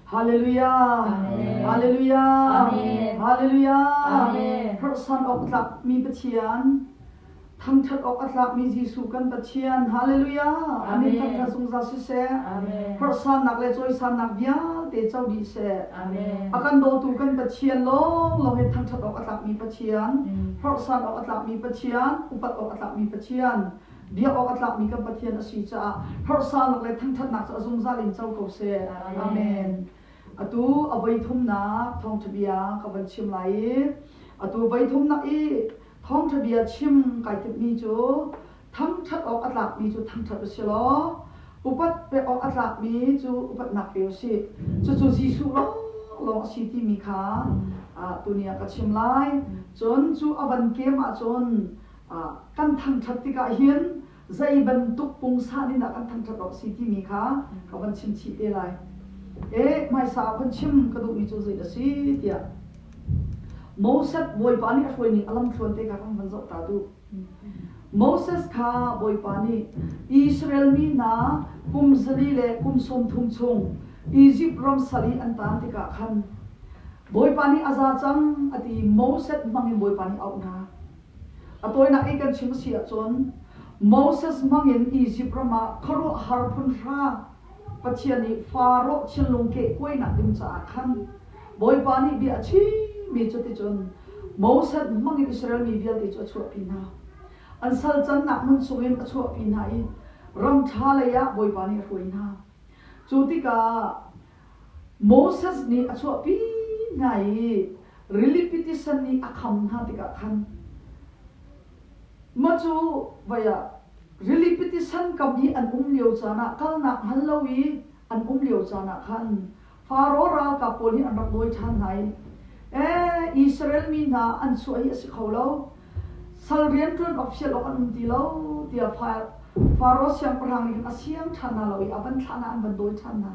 Hallelujah. Amen. Hallelujah. Amen. Hallelujah. Amen. Hlorhsan awk tlak mi Pathian, thangṭhat awk a tlakmi Jesuh kan Pathian. Hallelujah. Amin Amen. thangṭhat zungzal siseh. Amen. Hlorhsannak le cawisannak vialte co dih seh. Amen. A kan dawtu kan Pathian lawnglawng hi thangṭhat awk a tlakmi Pathian, Mm. hlorhsan awk a tlakmi Pathian, upat awk a tlakmi Pathian, biak awk a tlakmi kan Pathian a si caah hlorhsannak le thangṭhatnak cu a zungzal in co ko seh. Amen. Amen. Atu a voi thumnak thawngṭha bia ka van chim lai i atu voi thumnak i thawngṭha bia chim kai timhmi cu thangṭhat awk a tlakmi cu thangṭhat u si law upat pek awk a tlakmi cu upatnak pe u sih. Cucu Jesuh lawnglawng a si timi kha ah, tuni ah ka chim lai. Cun cu a van kem ahcun ah, kan thangṭhat tikah hin zei bantuk pungsan in dah kan thangṭhat awk a si timi kha ka van chim chih te lai. E hmaisa ah van chim ka duhmi cu zei a si tiah Moses Bawipa nih a hruaining a lamthluan te kha kan van zoh ta duh. Moses kha Bawipa nih Israel mi hna kum zali le kum 30 chung Izipt ram sal i an taan tikah khan Bawipa nih a za cang a ti Moses hmangin Bawipa nih a auh hna. A tawinak i kan chim a si ahcun Moses hmangin Izipt ram ah khuaruahhar phun hra Pathian nih Faraoh thinlung kehkuainak ding caah khan Bawipa nih bia a chimmi cuticun Moses hmangin Israel mi vialte cu a chuahpi hna. An sal cannak hmun chungin a chuahpi hna i ram ṭha lei ah Bawipa nih a hruai hna. Cu tikah Moses nih a chuahpi hna i rilipi tisen nih a kham hna tikah khan maw cu vai ah rilipi tisen kam i an um lio caan ah kalnak hngal lo i an um lio caan ah khan Faro ralkap pawl nih an rak dawi ṭhan hna i ee Israel mi hna an chuah hi a si kho lo sal rian ṭuan awk fial awk an um ti lo tiah Faro siangpahrang nih khan a siang ṭhan hna lo i a van thlah hna an van dawi ṭhan hna.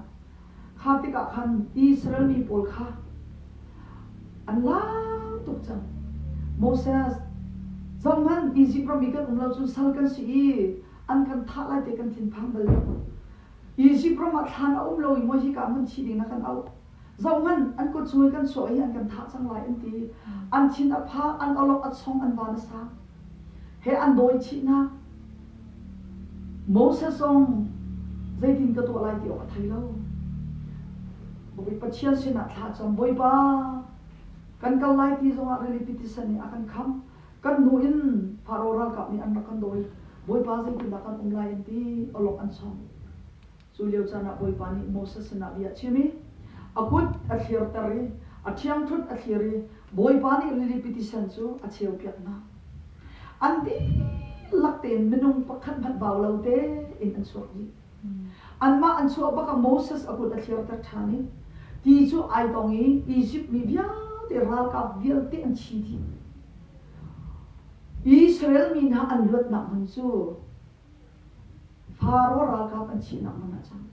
Kha tikah khan Israel mi pawl kha an lau tuk cang. Moses, zohhmanh Izipt ram i kan um lo cu sal kan si i an kan thah lai ti kan thinphang bal lo. Izipt ram ah thlan a um lo i maw hika hmun thi ding na kan auh. Zohhmanh an kut chung i kan chuah i an kan thah cang lai an ti. An thin a phak, an awlok a chong, an van a sang. He an dawi chih hna. Moses zong zeitin ka tuah lai ti awk a thei lo. Pathian sinah thla cam Bawipa kan kal lai ti zongah rilipi tisen nih a kan kham. Kan hnu in Faro ralkap nih an rak kan dawi. Bawipa zeitindah kan um lai an ti awlok an chong. Cu lio caan ah Bawipa nih Moses sinah bia a chim i a kut a thlirter i a ṭhiangṭhunh a thlir i Bawipa nih rilipi tisen cu a cheupiak hna. An dihlak tein minung pakhat hmanh bau lo tein an chuak dih. Anmah an chuah bak ah Moses a kut a thlirter ṭhan i ti cu ai tong i Izipt mi vialte ralkap vialte an thi dih. Israel mi hna an luatnak hmun cu Faro ralkap an thihnak hmun ah cang.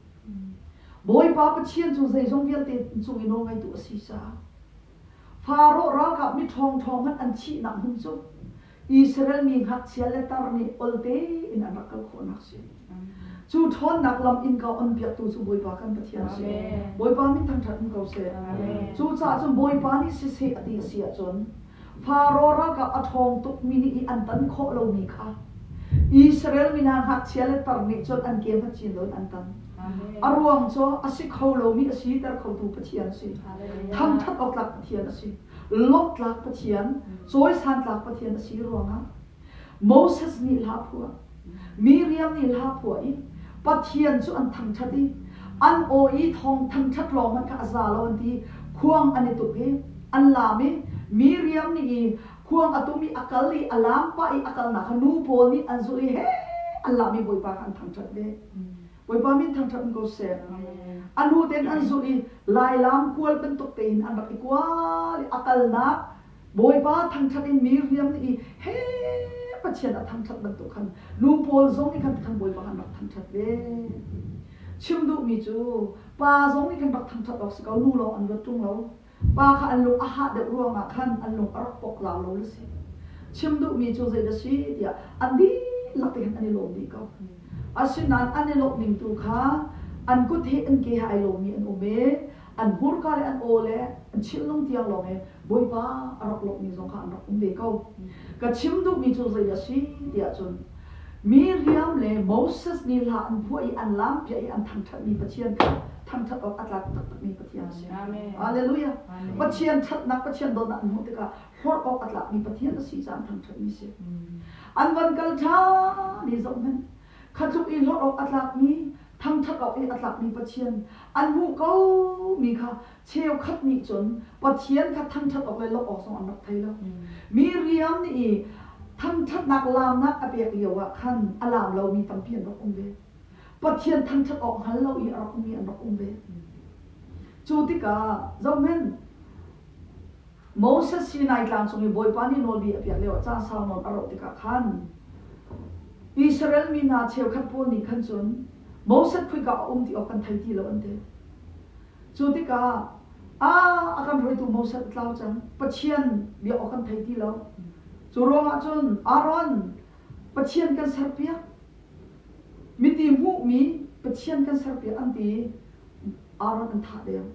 Bawipa Pathian cu zeizong vialte cung i nawlngeitu a si caah Faro ralkap mi ṭhawngṭhawng hmanh an thihnak hmun cu Israel mi ngakchia le tar nih ol tein an rak kal khawhnak si. Cu ṭhawnnak lam innka onpiaktu cu Bawipa kan Pathian a si. Bawipa min thangṭhat um ko seh. Cucaah cun Bawipa nih siseh a ti a si ahcun Faro ralkap a ṭhawng tukmi nih i an tan khawh lomi kha Israel mi hna ngakchia le tar nih cun an ke hmanh cin loin an tan. A ruang cu a si kho lomi a siter khotu Pathian a si. Thangṭhat awk tlak Pathian a si. Lawmh tlak Pathian, cawisan tlak Pathian a si ruangah Moses nih hla phuah, Miriam nih hla phuah i Pathian cu an thangṭhat i an aw i thawng thangṭhat lawng hmanh kha a za lo an ti. Khuang an i tuk i an laam i Miriam nih i khuang a tum i a kal i a laam pah i a kalnak kha nu pawl nih an zulh i he an laam i Bawipa kha an thangṭhat ve. Bawipa min thangṭhat um ko seh. A hnu tein an zulh i lailam kual bantuk tein an rak i kual i a kalnak Bawipa thangṭhat in Miriam nih i he Pathian a thangṭhat bantuk khan nu pawl zong nih khan khan Bawipa khan rak thangṭhat ve. Chim duhmi cu pa zong nih khan rak thangṭhat awk si ko nu lawng an luat ṭung lo. Pa kha an lung a hah deuh ruangah khan an lung a rak pok lau lo le si. Chim duhmi cu zeidah si tiah an dihlak te khan an i lawm dih ko. Asinain an i lawmh ning tu kha an kut he an ke he ai lawmmi an um i. An hmurka le an aw le an thinlung tiang lawng i Bawipa a rak lawmhmi zong kha an rak um ve ko. Ka chim duhmi cu zei a si tiah cun Miriam le Moses nih hla an phuah i an lampiah i an thangṭhatmi Pathian kha thangṭhat awk a tlak taktakmi Pathian a si. Hallelujah. Pathian ṭhatnak, Pathian dawtnak an hmuh tikah hlorh awk a tlakmi Pathian a si caah an thangṭhatmi a si. An van kal ṭhan i zohhmanh, kha tluk i hlorh awk a tlakmi, thangṭhat awk i a tlakmi Pathian an hmuh ko mi kha cheukhat nih cun Pathian kha thangṭhat awk le lawmh awk zong an rak thei lo. Miriam nih i thangṭhatnak laamnak a pek lio ah khan a laam lomi tampi an rak um ve. Pathian thangṭhat awk hngal lo i a rak ummi an rak um ve. Cu tikah zohhmanh Moses Sinai tlang cung i Bawipa nih nawlbia a pek lioah caan sau nawn a rauh tikah khan Israel mi hna cheukhat pawl nih khan cun Moses khuika a um ti awk kan thei ti lo an ti. Cu tikah a a kan hruaitu Moses a tlau cang. Pathian bia awk kan thei ti lo. Cu ruangah cun Aaron Pathian kan serpiak. Miti hmuhmi Pathian kan serpiak an ti. Aaron an thah deng.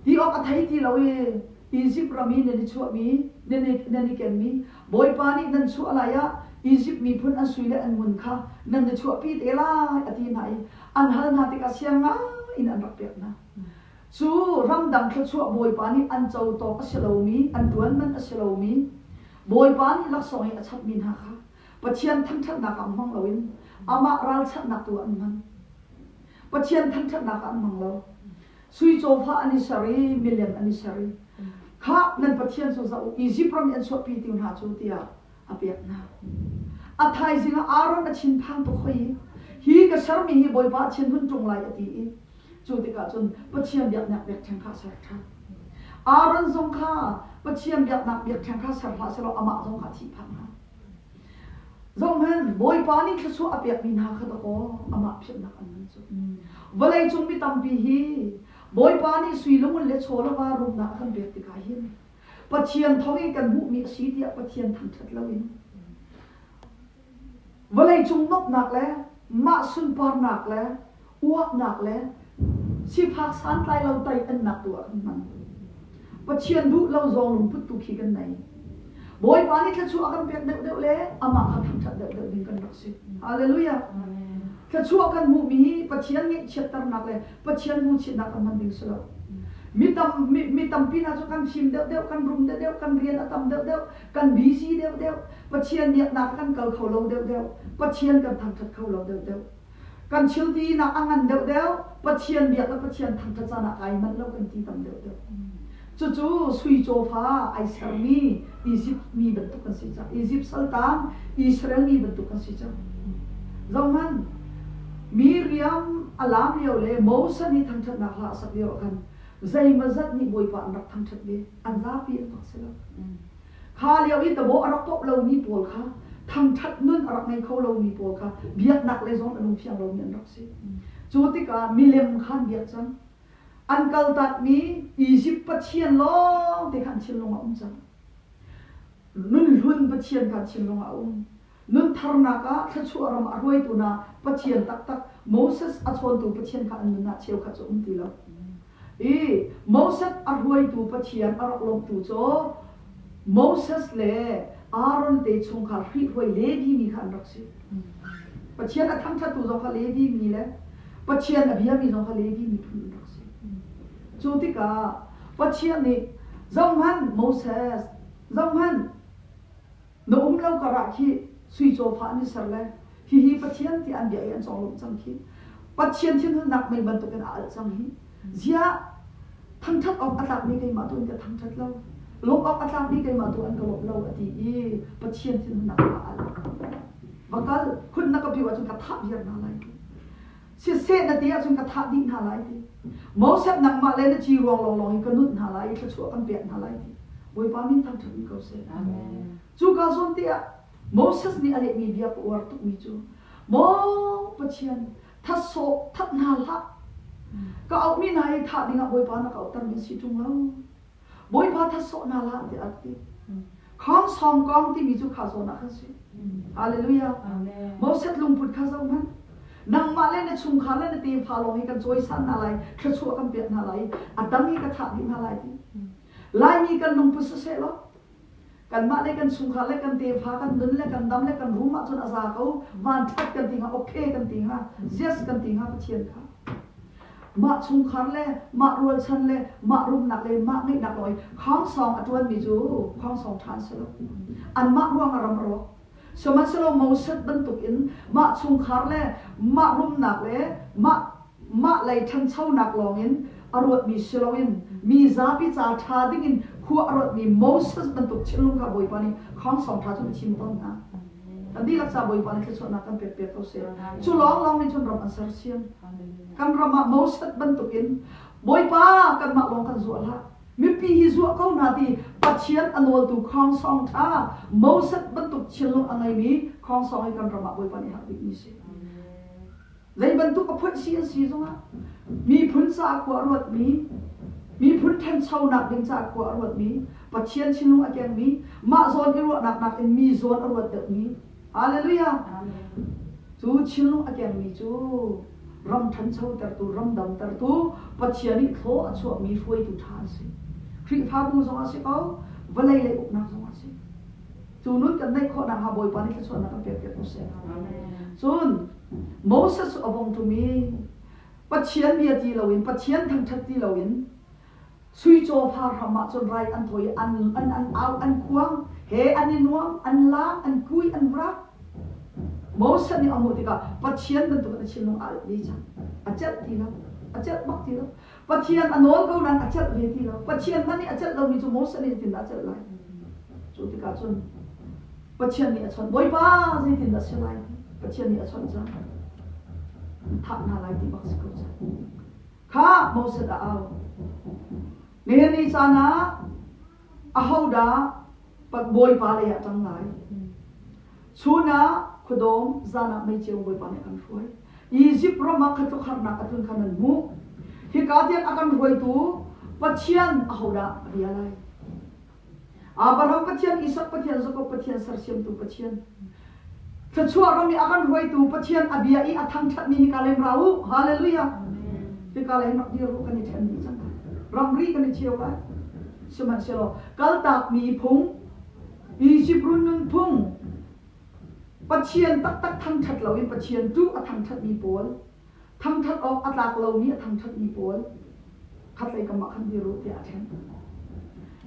Ti awk a thei ti lo i Izipt ram i nan i chuahmi, nan i kenmi, Bawipa nih nan chuah lai ah Izipt miphun an sui le an ngun kha nan i chuahpi te lai a ti hna i an hal hna tikah siang ngai in an rak pek hna. Cu ramdang thluachuah Bawipa nih an co tawk a si lomi, an ṭuan man a si lomi, Bawipa nih laksawng i a chapmi hna kha Pathian thangṭhatnak ah hmang loin amah ralchanhnak tu ah an hman. Pathian thangṭhatnak ah an hmang lo. Sui cawfa an i ser i milem an i ser i kha nan Pathian cu zoh u, Izipt ram i an chuahpi ti hna cu tiah a pek hna. A thaizing ah Aaron a thinphang tuk hoi i hi ka sermi hi Bawipa a thin hun ṭung lai a ti i cu tikah cun Pathian biaknak biakṭheng kha a ser ṭhan. Aaron zong kha Pathian biaknak biakṭheng kha ser hlah sehlaw amah zong kha a thihphah hnga. Zohhmanh, Bawipa nih thluachuah a pekmi hna kha dawkaw amah philhnak an ngan cu. Vawleicung mi tampi hi Bawipa nih sui lungun le chaw le va rumnak a kan pek tikah hin Pathian thawngin kan hmuhmi a si tiah Pathian thangṭhat loin vawleicung nuamhnak le mah sunparnak le uahnak le sifak santlai lo tai annak tu ah kan hman. Pathian duh lo zawng lungput tu khi kan nei. Bawipa nih thluachuah a kan pek deuhdeuh le amah kha thangṭhat deuhdeuh ding kan rak si. Hallelujah. Thluachuah kan hmuhmi hi Pathian ngaihchiatternak le Pathian hmuhchitnak kan hman ding si lo. Mi tam mi, mi tampi hna cu kan fim deuhdeuh, kan rum deuhdeuh, kan rian a tam deuhdeuh, kan busy deuhdeuh, Pathian biaknak kan kal kho lo deuhdeuh, Pathian kan thangṭhat kho lo deuhdeuh. Kan thiltinak a ngan deuhdeuh, Pathian biak le Pathian thangṭhat caan ah kai manh lo kan ti tam deuhdeuh. Cucu sui cawfa ai sermi Izipt mi bantuk kan si cang. Izipt saltang Israel mi bantuk kan si cang. Zohhmanh, Miriam a laam lio le Moses nih thangṭhatnak hla a sak lio ah khan zeimawzat nih Bawipa an rak thangṭhat ve. An zapi an rak si lo. Kha lio i dawh a rak pawh lomi pawl kha thangṭhat nun a rak ngei kho lomi pawl kha biaknak lei zong a lungfiang lomi an rak si. Cu tikah milem kha an biak cang. An kaltakmi Izipt pathian lawng te kha an thinlung ah a um cang. Nunhlun pathian kha an thinlung ah a um. Nuntharnak ah thluachuah ram a hruaitu hna Pathian taktak Moses a chawntu Pathian kha an nun ah cheukhat cu um ti lo. I Moses a hruaitu Pathian a rak lawmhtu cu Moses le Aaron te chungkhar hrihhruai Levi mi kha an rak si. Pathian a thangṭhattu zong kha Levi mi le Pathian a biami zong kha Levi miphun an rak si. Cu tikah Pathian nih zohhmanh Moses, zohhmanh Na um lo karah khi sui cawfa an i ser le hihi Pathian ti an bia i an conglawmh cang khi Pathian thinhunnak mei bantukin a alh cang hi ziah thangṭhat awk a tlakmi keimah tu an ka thangṭhat lo lawmh awk a tlakmi keimah tu an ka lawmh lo a ti i Pathian thinhunnak a alh va kal hun na ka piu ahcun ka thah viar hna lai ti siseh na ti ahcun ka thah dih hna lai ti Moses nangmah le na ci ruang lawnglawng hi ka nunh hna lai i thluachuah kan pek hna lai ti Bawipa min thangṭhat in ko seh. Amen. Cu ka zawn te ah Moses nih a lehmi bia ka uar tukmi cu Maw Pathian that sawh that hna hlah ka auhmi hna hi thah dingah Bawipa na ka auhtermi si ṭung lo Bawipa that sawh hna hlah tiah a ti Khong song kong timi cu kha zawn ah khan si Hallelujah Moses lungput kha zoh hmanh. Nangmah le na chungkhar le na tefa lawng hi kan cawisan hna lai, thluachuah kan pek hna lai i a dang hi ka thah dih hna lai ti. Laimi kan lungput siseh law kanmah le kan chungkhar le kan tefa kan nun le kan dam le kan rum ahcun a za ko van ṭhat kan ti hnga okay kan ti hnga yes kan ti hnga Pathian kha mah chungkhar le mah rualchan le mah rumnak le mah ngeihnak lawng i khongsawng a ṭuanmi cu khongsawng ṭha an si lo anmah ruangah ram a rawk sihmanhsehlaw Moses bantukin mah chungkhar le mah rumnak le mah mah lei ṭhanchonak lawngin a ruatmi si loin mi zapi ca ṭha dingin khua a ruatmi Moses bantuk thinlung kha Bawipa nih khongsawng ṭha cun a thim tawn hna. Kan dihlak ca Bawipa nih thluachuahnak kan pek piak ko seh. Cu lawnglawng nih cun ram an sersiam. Kan ram ah Moses bantukin Bawipa kanmah lawng kan zuah hlah. Mipi hi zuah ko hna ti Pathian a nawltu khongsawng ṭha Moses bantuk thinlung a ngeimi khongsawng hi kan ram ah Bawipa nih herh bikmi si. Zei bantuk a phoih si an si zongah miphun caah khua a ruatmi, miphun ṭhanchonak ding caah khua a ruatmi, Pathian thinlung a kengmi, mah zawn i ruahnak nakin mi zawn a ruat deuhmi. Hallelujah! Cu thinlung a kengmi cu ram ṭhanchotertu, ram damtertu, Pathian nih thlaw a chuahmi hruaitu ṭha an si. Khrihfabu zong a si ko, vawlei lei uknak zong a si. Cu nun kan neih khawh nakhnga Bawipa nih thluachuahnak kan pek piak ko seh. Cun Moses cu a vong ṭum i Pathian bia ti loin Pathian thangṭhat ti loin sui cawfa hram ah cun rai an thawi i an, an, an au an khuang he an i nuam an laam an kui an vrak Moses nih a hmuh tikah Pathian bantukin a thinlung a alh ve cang a celh ti lo a celh bak ti lo Pathian a nawl ko nain a celh ve ti lo Pathian hmanh nih a celh lomi cu Moses nih zeitindah a celh lai cu tikah cun Pathian nih a chawnh Bawipa zeitindah si lai ti Pathian nih a chawnh cang thah hna lai ti bak si ko cang kha Moses a au nihin ni caan ah ahodah Bawipa lei ah ṭang lai chun ah khuadawm zan ah meiceu Bawipa nih a kan hruai Izipt ram ah kha tluk harnak a tlun kha nan hmuh hika tiang a kan hruaitu Pathian ahodah a bia lai Abraham Pathian, Isak Pathian, Jakob Pathian, sersiamtu Pathian. Thluachuah ram i a kan hruaitu Pathian a bia i a thangṭhatmi hika leng ra u. Hallelujah. Hika leng rak dir u kan i ṭhen dih cang lai. Ramri kan i cheu lai. Sihmanhsehlaw kaltakmi phung, Izipt run nunphung, Pathian taktak thangṭhat loin Pathian tu a thangṭhatmi pawl, thangṭhat awk a tlak lomi a thangṭhatmi pawl khatlei kam ah khan dir u tiah a ṭhen.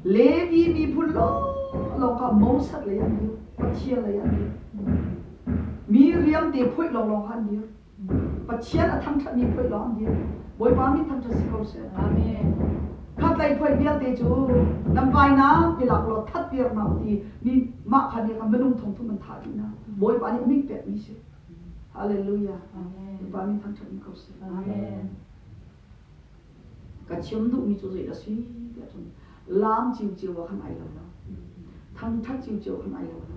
Levi miphun lawnglawng kha Moses lei an dir, Pathian lei an dir. Miriam te phoih lawnglawng kha an dir. Pathian a thangṭhatmi phoih lawng an dir. Bawipa min thangṭhat si ko seh. Amen. Khatlei phoih vialte cu nan vainam i lak law that viar hna u ti mi mah kha nih khan minung thong thum an thah dih hna. Bawipa nih min pekmi si. Hallelujah. Bawipa min thangṭhat in ko seh. Amen. Ka chim duhmi cu zei a si tiah cun laam ciucio ah khan ai lo lo. Thangṭhat ciucio khan ai lo lo.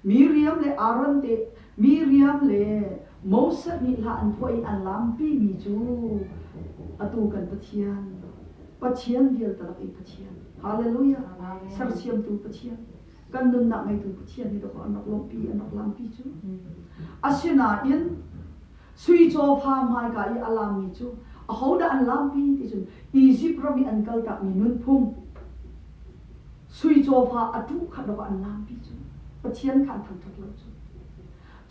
Miriam le Aaron te Miriam le Moses nih hla an phuah i an lampi mi cu atu kan Pathian Pathian vialte lak i Pathian Hallelujah sersiamtu Pathian kan nunnak ngeitu Pathian hi dawh an rak lawmhpi an rak lampi cu asinain sui cawfa hmaika i a lammi cu ahodah an lampi ti cun Egypt ram i an kaltakmi nunphung sui cawfa a ṭuh kha dawh an lampi cu Pathian kha an thangṭhat lo cu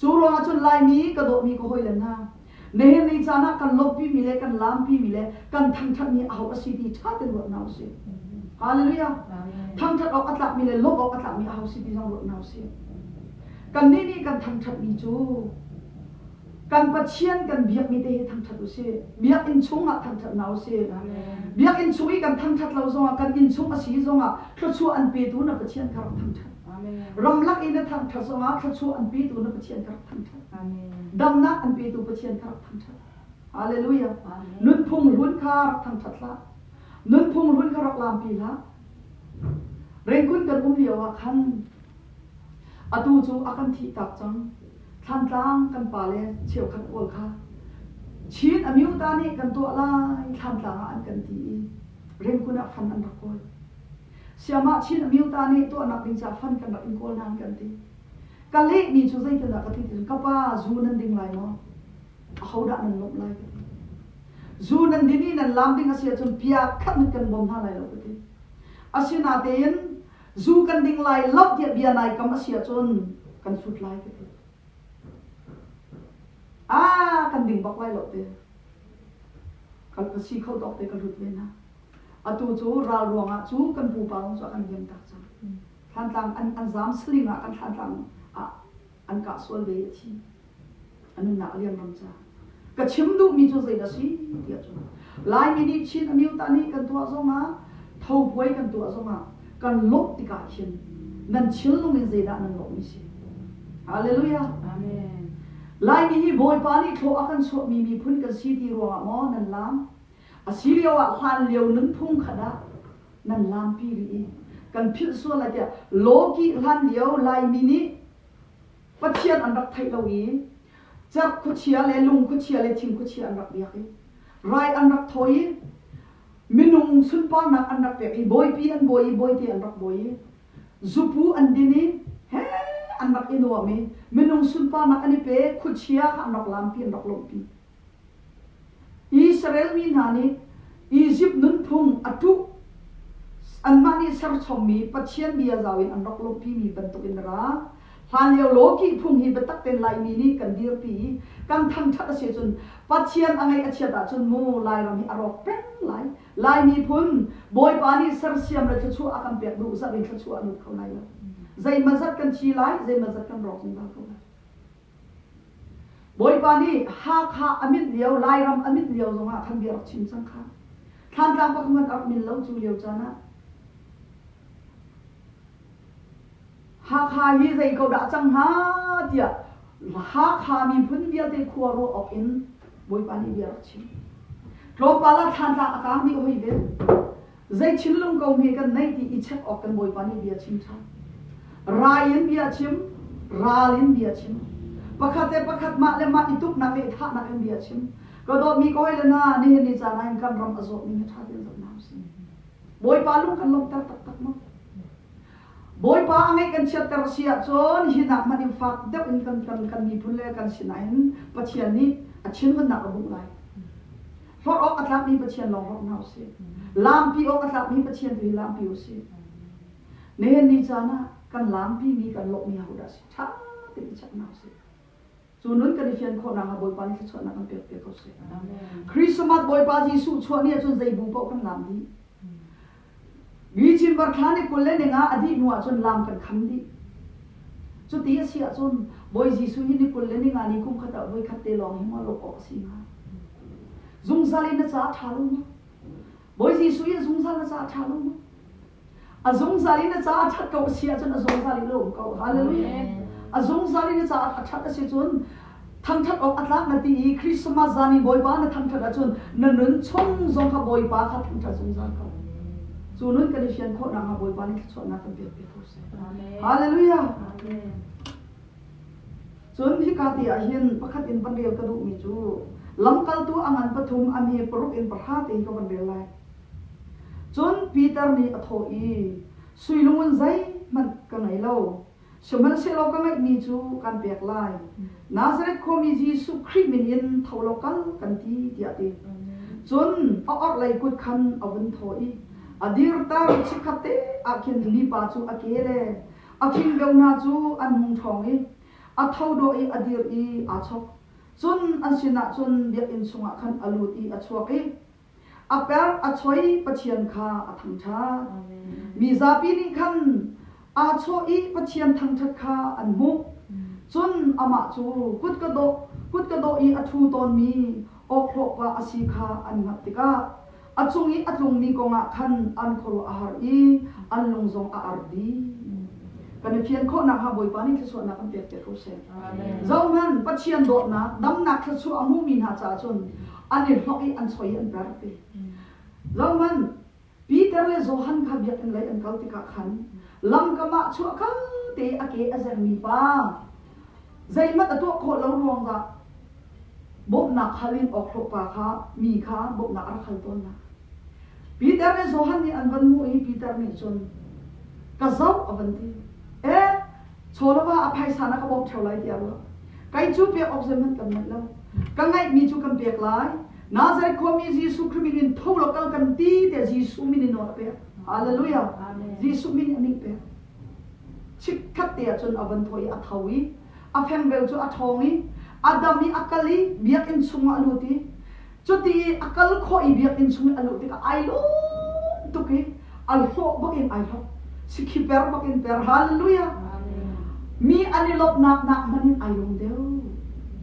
cu ruangah cun Laimi ka dawtmi ka hawile hna nihin ni caan ah kan lawmhpimi le kan lampi le kan thangṭhatmi aho a si ti ṭha tein ruat hna usih. Hallelujah. Thangṭhat awk a tlakmi le lawmh awk a tlakmi aho si ti zong ruat hna usih. Kannih nih kan thangṭhatmi cu kan Pathian kan biakmi te hi thangṭhat usih. Biakinn chungah thangṭhat hna usih. Biakinn chung i kan thangṭhat lo zongah kan inn chung a si zongah thluachuah an petu na Pathian kha rak thangṭhat. Ramlak i na thangṭhat zongah thluachuah an petu na Pathian kha rak thangṭhat. Damnak an petu Pathian kha rak thangṭhat. Hallelujah. Nunphung hlun kha rak thangṭhat hlah. Nunphung hlun kha rak lampi hlah. Rengkun kan um lio ah khan atu cu a kan thih tak cang. Thlantlang kan pa le cheukhat pawl kha Chin Amyota nih kan tuah lai Thlantlang ah an kan ti i Rengkun ah fan an rak kawl. Siamah Chin Amyota nih tuahnak ding caah fan kan rak in kawl hna an kan ti. Ka lehmi cu zeitindah ka ti ti ka pa zu nan ding lai maw? Ahodah nan lawmh lai ka ti. Zu nan din i nan laam ding a si ahcun pia khat hmanh kan bawm hna lai lo ka ti. Asinatein zu kan ding lai lo tiah bia nai kam a si ahcun kan hlut lai ka ti. Ah, kan ding bak lai lo te. Kan ka si kho tawk te ka hlut ve hna. Atu cu ral ruangah cu kan pupa zong cu a kan liam tak cang. Thlantlang an, an zam saling ah kan thlantlang ah an kah sual ve i a thi. A nunnak a liam ram ca. Ka chim duhmi cu zeidah si tiah cun Laimi nih Chin Amyota nih kan tuah zongah tho puai kan tuah zongah kan lawmh tikah khin nan thinlung in zeidah nan lawmhmi si. Hallelujah. Amen. Laimi hi Bawipa nih thlawh a kan chuahmi miphun kan si ti ruangah maw nan laam? A si lio ah hlan lio nunphung kha dah nan laampi rih i kan philh sual lai tiah lawkih hlan lio Laimi nih Pathian an rak theih lo i cerh khuachia le lung khuachia le thing khuachia an rak biak i rai an rak thawi i minung sunparnak an rak pek i bawipi an bawi i bawite an rak bawi i zupu an din i he an rak i nuam i minung sunparnak an i pe khuachia kha an rak lampi an rak lawmhpi. Israel mi hna nih Izipt nunphung a ṭuh anmah nih serchommi Pathian bia zau in an rak lawmhpimi bantukin ra. Hlanlio lawkih phung hi biatak tein Laimi nih kan dirpi i kan thangṭhat a si ahcun Pathian a ngaih a chiat ahcun mu Lairam hi a rawk peng lai. Lai miphun Bawipa nih sersiam le thluachuah a kan pek duh zat in thluachuah a lut kho lai lo. Zeimazat kan thi lai, zeimazat kan rawk zungzal ko lai. Bawipa nih Hakha a minh lio, Lairam a minh lio zongah khan bia rak chim cang kha. Thlantlang pakhat hmanh a rak min lo cu lio caan ah. Hakha hi zei ko dah cang hnga tiah Hakha miphun vialte khua ruah awk in Bawipa nih bia rak chim. Tlawmpal ah Thlantlang a kaang dih hoi ve. Zei thinlung ko hme kan neih ti i check awk kan Bawipa nih bia chim ṭhan. Rai in bia chim, ral in bia chim. Pakhat le pakhat mah le mah i tuknak le i thahnak in bia chim. Ka dawtmi ka hawile hna, nihin ni caan ah hin kan ram a zawt ning hi ṭha tein zoh hna usih. Bawipa lung kan lawmhter taktak maw? Bawipa a ngeih kan chiatter si ahcun hi nak hmanh in fak deuh in kan kan kan miphun le kan sinah hin Pathian nih a thinhunnak a bungh lai. Hlorh awk a tlakmi Pathian lawng hlorh hna usih. Lampi awk a tlakmi Pathian tu hi lampi usih. Nihin ni caan ah kan lampi mi kan lawhmi hodah si ṭha tein i check hna usih. Cu nun kan i fian khawh nakhnga Bawipa nih thluachuahnak kan pek piak ko seh. Christmas Bawipa Jesuh chuah ni ahcun zei bu paoh kan lam dih. Licin barthla ni 20 le ninga a dih hnu ahcun lam kan kham dih. Cuti a si ahcun Bawi Jesuh hi ni 24 ni kum khat ah voi khat te lawng hi maw lawm awk a si hnga? Zungzal in na caah a ṭha lo maw? Bawi Jesuh hi a zungzal na caah a ṭha lo maw? A zungzal in na caah a ṭhat ko a si ahcun a zungzal in a um ko. Hallelujah. A zungzal in na caah a ṭhat a si cun thangṭhat awk a tlak na ti i Christmas zan i Bawipa na thangṭhat ahcun na nun chung zong kha Bawipa kha thangṭhat zungzal ko. Cu nun kan i fian khawh nakhnga Bawipa nih thluachuahnak kan pek piak ko seh. Hallelujah. Cun hika te ah hin pakhat in van rel ka duhmi cu lamkaltu a ngan pathum a hme paruk in pahra te hi ka van rel lai. Cun Peter nih a thawh i, Sui lungun zeihmanh ka ngei lo, sihmanhsehlaw ka ngeihmi cu kan pek lai. Nazareth khuami Jesuh Khrih min in tho law kal kan ti, tiah a ti. Cun a orhlei kut khan a vun thawh i a dirter chikkhat te ah khin mipa cu a ke le a fingveo hna cu an hung ṭhawng i a tho dawh i a dir i aa chok. Cun an sinah cun biakinn chungah khan a lut i a chuak i A per a choi Pathian kha a thangṭhat. Mi zapi nih khan aa chawh i Pathian thangṭhat kha an hmuh. Cun amah cu kut ka dawh kut ka dawh i a ṭhu tawnmi awkhlawhpa a si kha an hngalh tikah a cung i a tlungmi kongah khan an khuaruah a har i an lung zong a ar dih. Kan i fian khawh nakhnga Bawipa nih thluachuahnak kan pek piak ko seh. Zohhmanh, Pathian dawtnak, damnak thluachuah a hmumi hna caah cun an i hlok i an choi i an per ti. Zohhmanh, Peter le Johan kha biakinn lei an kal tikah khan lamkam ah chuah kal te a ke a zengmi pa zeihmanh a tuah khawh lo ruangah bawmhnak hal in awkhlawh pa kha mi kha bawmhnak a rak hal tawn hna. Peter le Johan nih an van hmuh i Peter nih cun ka zoh a van ti. Eh, chawlava a phaisa na ka bawmh ṭheo lai tiah ruah. Kei cu pek awk zeihmanh kan manh lo. Ka ngeihmi cu kan pek lai. Nazareth khuami Jesuh Khrih min in tho law kal kan ti tiah Jesuh min in nawl a pek. Hallelujah. Jesuh min in a min pek. Chikkhat te ah cun a van tho i a tho i a fengbel cu a ṭhawng i a dam i a kal i biakinn chungah a lut i cuti i a kal khawh i biakinn chung i a luh tikah ai lawm tuk i a hlawh bakin ai hlawk sikhi per bakin per. Hallelujah. Mi an i lawmhnak nak hmanh in ai lawm deuh.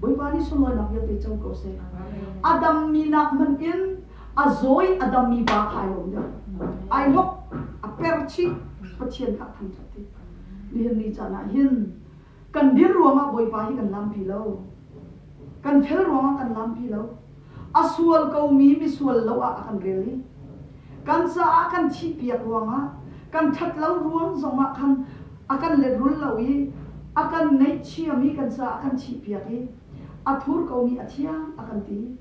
Bawipa nih sunlawinak vialte co ko seh. A dammi nak hmanh in a zaw i a dammi pa kha ai lawm deuh. Ai hlawk a per chih. Pathian kha a thangṭhat ti. Nihin ni caan ah hin kan dir ruangah Bawipa hi kan lampi lo. Kan fel ruangah kan lampi lo. A sual komi misual lo ah a kan rel i kan caah kan thihpiak ruangah kan ṭhat lo ruang zongah khan a kan letrul lo i a kan ngaihchiami kan caah kan thihpiak i a thur komi a thiang a kan ti.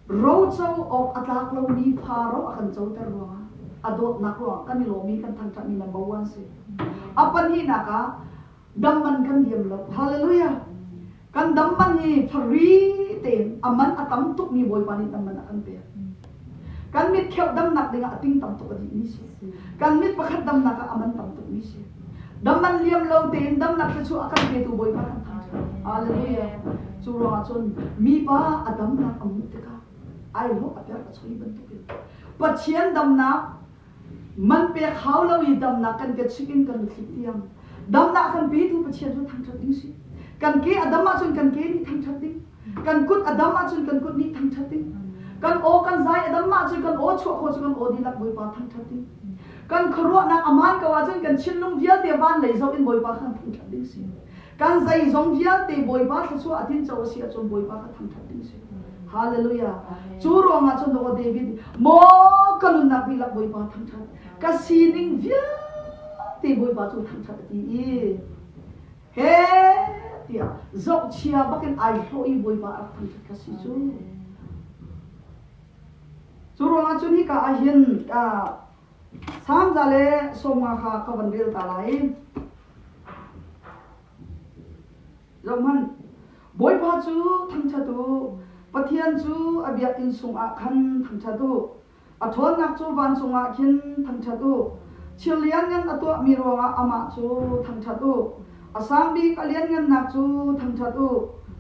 Roco awk a tlak lomi fa ro a kan coter ruangah a dawtnak ruangah kan i lawm i kan thangṭhatmi number one si. A pahnihnak ah dam man kan liam lo. Hallelujah! Kan dam man hi fari tein a man a tam tukmi Bawipa nih dam man a kan pek. Kan mit kheuh damnak dingah a ting tam tuk a dihmi si. Kan mit pakhat damnak ah a man tam tukmi si. Dam man liam lo tein damnak thluachuah a kan petu Bawipa kan thangṭhat. Hallelujah. Cu ruangah cun mipa a damnak a hmuh tikah ai hlawh a per a choi bantukin Pathian damnak man pek hau lo i damnak kan ke chik in kan thlik tiang damnak kan petu Pathian cu thangṭhat ding si. Kan ke a dam ahcun kan ke nih thangṭhat ding. Kan kut a dam ahcun kan kut nih thangṭhat ding. Kan aw kan zai a dam ahcun kan aw chuah khawh cu kan aw dihlak Bawipa thangṭhat ding. Kan khuaruahnak a maan ko ahcun kan thinlung vialte van lei zoh in Bawipa kha thangṭhat ding si. Kan zeizong vialte Bawipa thluachuah a tinco a si ahcun Bawipa kha thangṭhat ding si. Hallelujah. Cu ruangah cun daw David maw ka nunnak dihlak Bawipa thangṭhat ka sining vialte Bawipa cu thangṭhat a ti i he tiah zohchia bakin ai hlawh i Bawipa a rak thangṭhat kha si cu. Cu ruangah cun hika ah hin Salm za le 50 kha ka van rel ta lai. Zohhmanh, Bawipa cu thangṭhat u, Pathian cu a biakinn chungah khan thangṭhat u. A ṭhawnnak cu vancung ah khin thangṭhat u. Thil lianngan a tuahmi ruangah amah cu thangṭhat u. A sang bik a lianngannak cu thangṭhat u.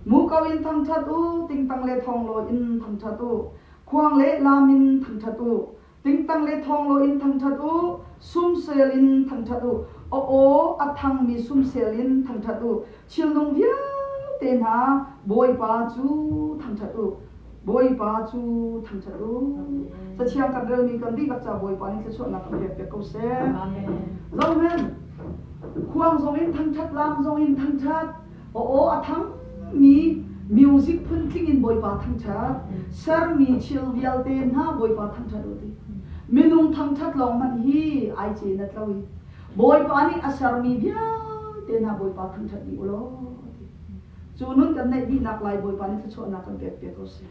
Muko in thangṭhat u, tingtang le thonglawi in thangṭhat u. Khuang le laam in thangṭhat u. Tingtang le thonglawi in thangṭhat u, sumsel in thangṭhat u. A aw a thangmi sumsel in thangṭhat u. Thilnung vialte hna Bawipa cu thangṭhat u. Bawipa cu thangṭhat u. Cathiang kan relmi kan dihlak ca Bawipa nih thluachuahnak kan pek piak ko seh. Zohhmanh, khuang zong in thangṭhat, laam zong in thangṭhat, aw aw a thangmi music phuntling in Bawipa thangṭhat, sermi thil vialte hna Bawipa thangṭhat u ti. Minung thangṭhat lawng hmanh hi ai ce nat lo i Bawipa nih a sermi vialte hna Bawipa thangṭhat dih u law ti. Cu nun kan neih dihnak lai Bawipa nih thluachuahnak kan pek piak ko seh.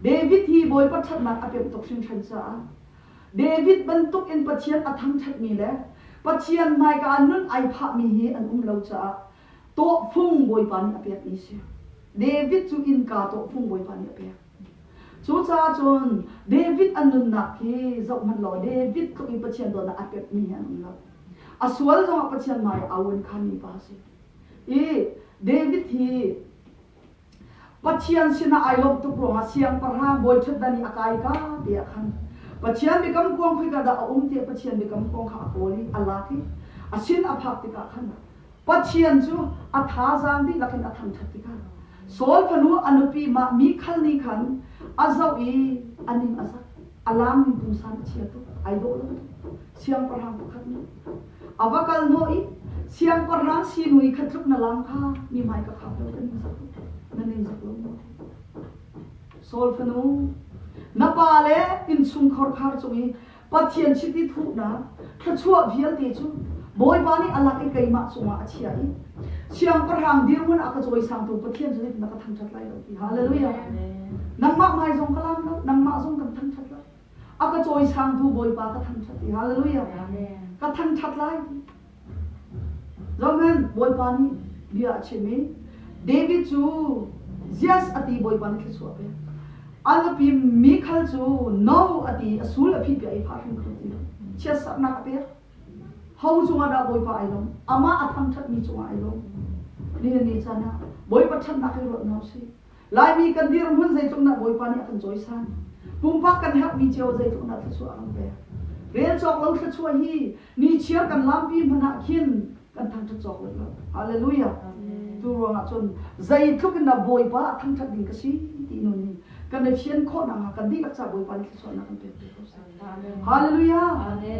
David hi Bawipa ṭhatnak a pemh tuk hringhran caah David bantuk in Pathian a thangṭhatmi le Pathian hmaika nun ai phahmi hi an um lo caah tawhfung Bawipa nih a pekmi si. David cu innka tawhfung Bawipa nih a pek. Cucaah cun David a nunnak hi zoh hmanh law David tluk in Pathian dawtnak a pekmi hi an um lo. A sual zongah Pathian hmai ah aa khanmi pa a si. I David hi Pathian sinah ai lawmh tuk ruangah siangpahrang bawi ṭhutdan i a kai ka te ah khan Pathian biakam kuang khoika dah a um tiah Pathian biakam kuang kha a kawl i a lak i a sin a phak tikah khan Pathian cu a thazaang dihlak in a thangṭhat tikah Saul fanu a nupi mah Mikhal nih khan a zoh i a ning a zak a laammi pungsan a chia tuk ai dawh lo tuk siangpahrang pakhat nih A va kal hnawh i siangpahrang sinu i khat tluk na lam kha mi hmai ka khap lo ka ning zak na ning zak lo maw? Saul fanu na pa le innchungkhar khar cung i Pathian chiti thuhnak thluachuah vialte cu Bawipa nih a lak i keimah cungah a chiah i siangpahrang dirhmun a ka cawisangtu Pathian cu na ka thangṭhat lai lo ti. Hallelujah. Nangmah hmai zong ka lam lo, nangmah zong kan thangṭhat lo. A ka cawisangtu Bawipa ka thangṭhat i hallelujah. Ka thangṭhat lai ti. Zohhmanh Bawipa nih bia a chim i David cu Yes a ti Bawipa nih thluachuah pek. A nupi Mikhal cu no a ti a sul a phih piak i fa hring kho ti lo. Chiatsarhnak a pek. Ho cungah dah Bawipa ai lawm? Amah a thangṭhatmi cungah ai lawm. Nihin ni caan ah Bawipa ṭhatnak hi ruat hna usih. Laimi kan dirhmun zeitluk dah Bawipa nih a kan cawisan. Pumpak kan herhmi cio zeitluk dah thluachuah a kan pek. Rel cawk lo thluachuah hi nichiar kan lampi hmanh ah khin kan thangṭhat cawk rih lo. Hallelujah. Tu ruangah cun zeitluk in dah Bawipa a thangṭhat ding ka si ti nun hi kan i fian khawh nakhnga kan dihlak ca Bawipa nih thluachuahnak kan pek ve ko seh. Hallelujah.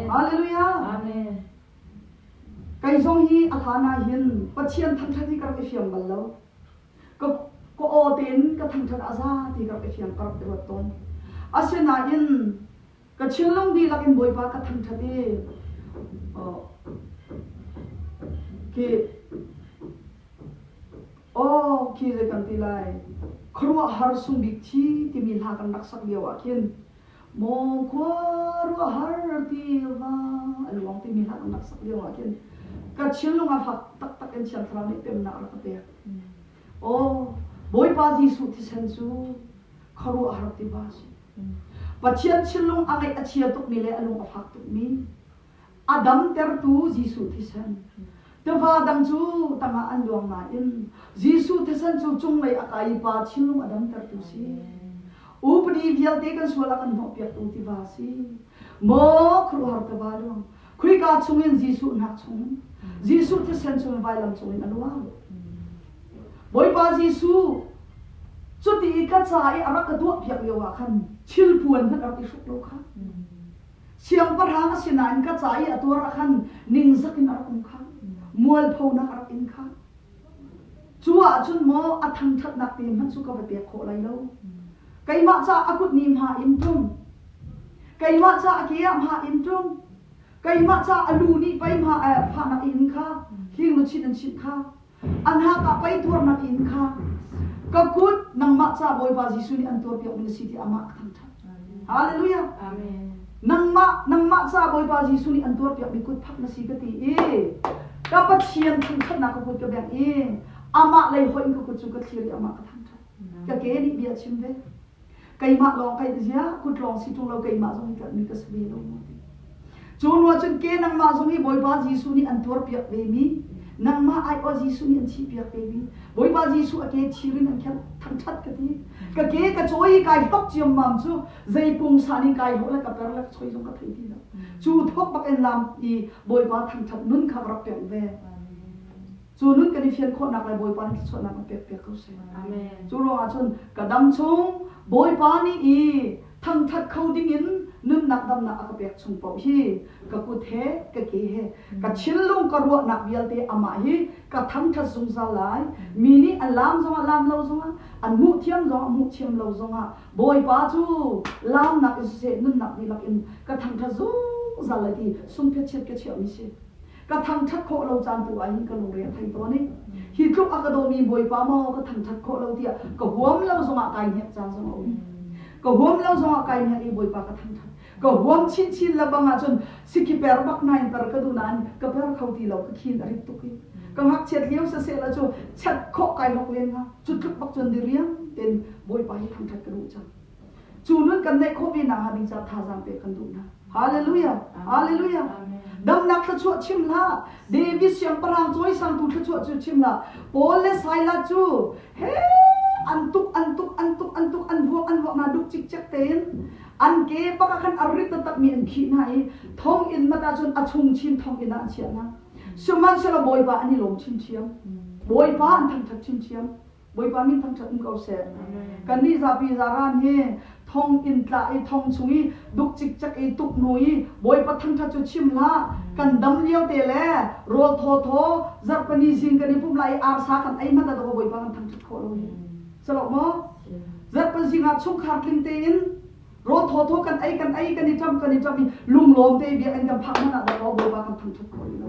Hallelujah. Amen. Kei zong hi a hlan ah hin Pathian thangṭhat hi ka rak i fiang bal lo. Ka ka aw tein ka thangṭhat a za ti ka rak i fiang ka rak i ruat tawn. Asinain ka thinlung dihlak in Bawipa ka thangṭhat i khi aw khi zei kan ti lai khuaruahhar sungbik thi timi hla kan rak sak lio ah khin maw khuaruahhar tiva a luang timi hla kan rak sak lio ah khin ka thinlung a fak taktak in Thiang Thlarau nih pemnak a rak ka pek. Aw Bawipa Jesuh thisen cu khuaruahhar tiva a si. Pathian thinlung a ngaih a chia tukmi le a lung a fak tukmi a damtertu Jesuh thisen. Tiva dang cu tangah an luang nain Jesuh thisen cu cunglei a kai i pa thinlung a damtertu si. Upadi vialte kan sual a kan hnawhpiaktu tiva si. Maw khuaruahhar tiva luang, Khika chungin Jesuh hnak chungin Jesuh thisen chung vailam cungin a luang. Bawipa Jesuh cuti i ka ca i a rak ka tuahpiak lio ah khan thilpuan hmanh a rak i hruk lo kha. Siangpahrang a si nain ka ca i a tuar ah khan ningzak in a rak um kha. Mualphonak a rak in kha. Cu ahcun maw a thangṭhatnak te hmanh cu ka va pek khawh lai lo. Keimah ca a kut nih hma in ṭung. Keimah ca a ke ah hma in ṭung. Keimah ca a lu nih pei hma fahnak in kha hling luchin an chinh kha. An hak ah pei tuarnak in kha. Ka kut nangmah ca Bawipa Jesuh nih an tuarpiak mi na si ti amah ka thangṭhat. Hallelujah. Amen. Nangmah nangmah ca Bawipa Jesuh nih an tuarpiak mi kut phak na si ka ti i ka Pathian thangṭhatnak ka kut ka bengh i amah lei hoih in ka kut cu ka thlir i amah ka thangṭhat. Ka ke nih bia chim ve. Keimah lawng kai zia kut lawng si ṭung lo keimah zong hi tlanhmi ka si ve lo maw ti. Cu hnu ah cun ke nangmah zong hi Bawipa Jesuh nih an tuarpiak ve mi nangmah ai aw Jesuh nih an thihpiak ve mi Bawipa Jesuh a ke thir in an kherh thangṭhat ka ti. Ka ke ka cawi i kai hlok ciammam cu zei pungsan in kai hlawh le ka per le ka choi zong ka thei ti lo. Cu thawk bak in lam i Bawipa thangṭhat nun kha ka rak pek ve. Cu nun kan i fian khawhnak le Bawipa nih thluachuahnak kan pek piak ko seh. Amen. Cu ruangah cun ka dam chung Bawipa nih i thangṭhat kho dingin nunnak damnak a ka pek chung paoh hi ka kut he ka ke he ka thinlung ka ruahnak vialte amah hi ka thangṭhat zungzal lai. Mi nih an laam zongah laam lo zongah an hmuh thiam zongah hmuh thiam lo zongah Bawipa cu laamnak in siseh nunnak dihlak in ka thangṭhat zungzal lai ti sungphet ka chiahmi si. Ka thangṭhat khawh lo caan tu ah hin ka lungre a thei tawn i hi tluk a ka dawmi Bawipa maw ka thangṭhat khawh lo tiah ka huam lo zongah kai hnek caan zong a um. Ka huam lo zongah kai hnek i Bawipa ka thangṭhat. Ka huam chinchin le bang ahcun sikhi per bak nain per ka duh nain ka per kho ti lo ka khin a rit tuk i ka ngakchiat lio saseh la cu chat khawh kai hlok len hnga cu tluk bak cun diriam ten Bawipa hi thangṭhat ka duh cang. Cu nun kan neih khawh ve nakhnga ding caah thazaang pek kan duh hna. Hallelujah! Hallelujah! Damnak thluachuah chim hlah. David siangpahrang cawisangtu thluachuah cu chim hlah. Paul le Silas cu he an tuk an tuk an tuk an tuk an vuak an vuak hna duk cikcek tein an ke bak ah khan a rit taktakmi an khih hna i thonginn mat ahcun a chung chin thonginn ah an chiah hna. Sihmanhsehlaw Bawipa an i lawm chinchin. Bawipa an thangṭhat chinchin. Bawipa min thangṭhat um ko seh. Kannih zapi zaran hi thong in tla i thong chung i duk cikcek i tuk hnu i Bawipa thangṭhat cu chim hlah. Kan dam lio te le rawl thawthaw zarhpini zing kan i pumh lai i arsa kan ei hmanh ah dawh Bawipa kan thangṭhat khawh lo hi. Salok maw? Zarhpini zing ah chungkhar tling tein rawl thawthaw kan ei kan ei kan i ṭam kan i ṭam i lunglawm te biakinn kan phak hmanh ah dawh Bawipa kan thangṭhat khawh rih lo.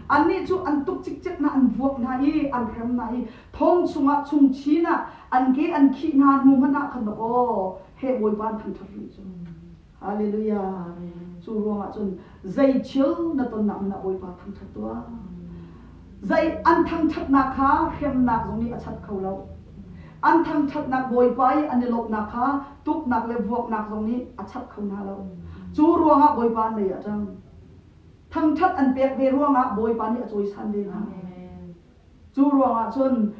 Annih cu an tuk cikcek hna an vuak hna i an hrem hna i thong chungah chungchin ah an ke an khih hna hnu hmanh ah khan aw he Bawipa an thangṭhat rih cu. Hallelujah. Cu ruangah cun zei thil na tonnak hmanh ah Bawipa thangṭhat tuah. Zei an thangṭhatnak kha hremnak zong nih a chat kho lo. An thangṭhatnak Bawipa i an i lawmhnak kha tuknak le vuaknak zong nih a chap kho hna lo. Cu ruangah Bawipa an lei ah a ṭang. Thangṭhat an pek ve ruangah Bawipa nih a cawisan ve hna. Cu ruangah cun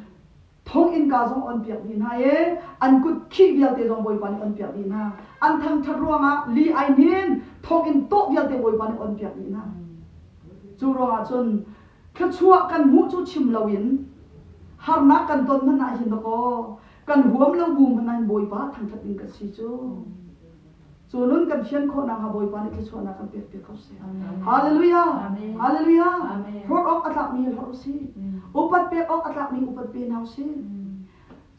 thong innka zong a onpiak dih hna i an kut khih vialte zong Bawipa nih onpiak dih hna. An thangṭhat ruangah li ai hnin thonginn tawh vialte Bawipa nih onpiak dih hna. Cu ruangah cun thluachuah kan hmuh cu chim loin harnak kan ton hmanh ah hin dakaw kan huam lo bu hmanh ah hin Bawipa thangṭhat ding kan si cu. Cu nun kan fian khawh nakhnga Bawipa nih thluachuahnak kan pek piak ko seh. Hallelujah. Hallelujah. Hlawt awk a tlakmi hlawt usih. Upat pek awk a tlakmi upat pe hna usih.